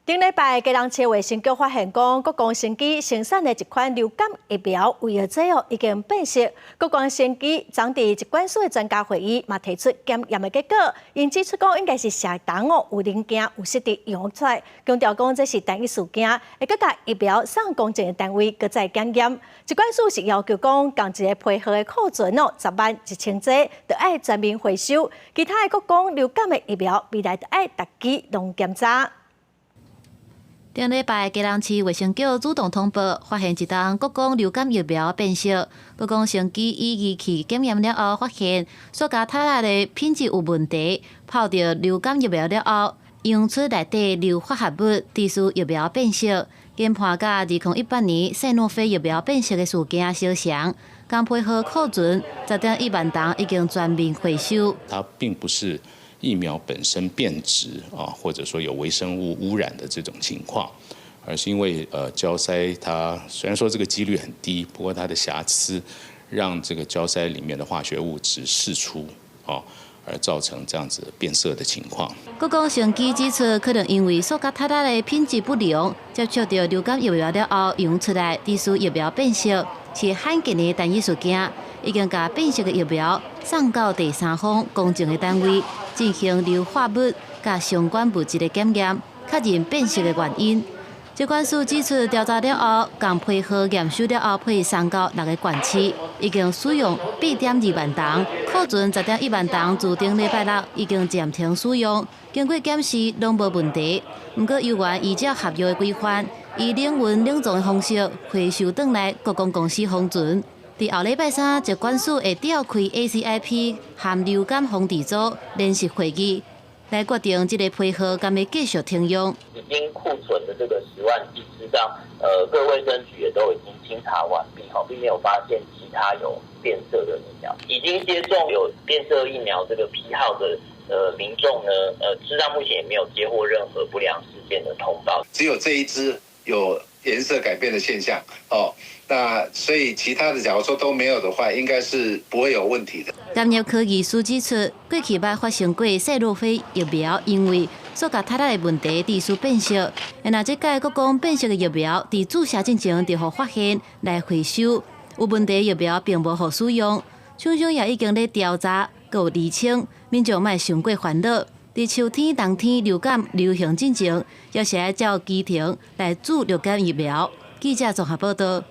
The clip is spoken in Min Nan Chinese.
頂禮拜，基隆市衛生局發現講，國光生技生產的一款流感疫苗偽藥劑哦已經變色。國光生技昨佇疾管署的專家會議嘛提出檢驗的結果，𪜶指出講應該是社童哦有零件有失佇溶出來，強調講這是單一事件，會閣共疫苗送公證的單位閣再檢驗。疾管署是要求講，仝一个批號的庫存哦，10萬一千劑，著愛全面回收。其他的國光流感的疫苗，未來著愛逐支攏檢查。頂禮拜，基隆市衛生局主動通報，發現一宗國光流感疫苗變色。國光生技以儀器檢驗了後，發現塑膠袋仔的品質有問題，泡著流感疫苗了後，溶出內底硫化合物，致使疫苗變色。研判佮2018年賽諾菲疫苗變色的事件相像，仝批號庫存10.1萬筒已經全面回收。它並不是疫苗本身變質啊，或者說有微生物污染的這種情況，而是因為膠塞它雖然說這個幾率很低，不過它的瑕疵讓這個膠塞裡面的化學物質釋出啊，而造成這樣子變色的情況。國光生技指出，可能因為塑膠袋仔的品質不良，接觸著流感疫苗了後溶出來，致使疫苗變色，是罕見的單一事件。已經共變色的疫苗送到第三方公證的單位進行硫化物佮相關物質的檢驗，確認變色的原因。疾管署指出，調查了後，仝批號驗收了後，批送到六个縣市，已經使用8.2萬筒，庫存10.1萬筒，自頂禮拜六已經暫停使用，經過檢視攏無問題。毋過，猶原依照合約的規範，以冷運冷藏的方式回收轉來國光公司封存。佇後禮拜三，疾管署會召開 ACIP 和流感防治組聯席會議，來決定這个批號敢欲繼續停用。已經庫存的這個10萬劑，事實上，各衛生局也都已經清查完畢，吼，並沒有發現其他有變色的疫苗。已經接種有變色疫苗這個批號的民眾呢，事實上目前也沒有接獲任何不良事件的通報。只有這一支有顏色改變的現象，哦。那所以其他的，假如說都沒有的話，應該是不會有問題的。感染科醫師指出，過去捌發生過賽諾菲疫苗因為塑膠袋仔的問題致使變色，若這擺國光變色的疫苗，佇注射進前就予發現來回收，有問題疫苗並無予使用，廠商也已經咧調查，閣有釐清，民眾莫傷過煩惱。佇秋天、冬天流感流行進前，猶是愛照規程來注流感疫苗。記者綜合報道。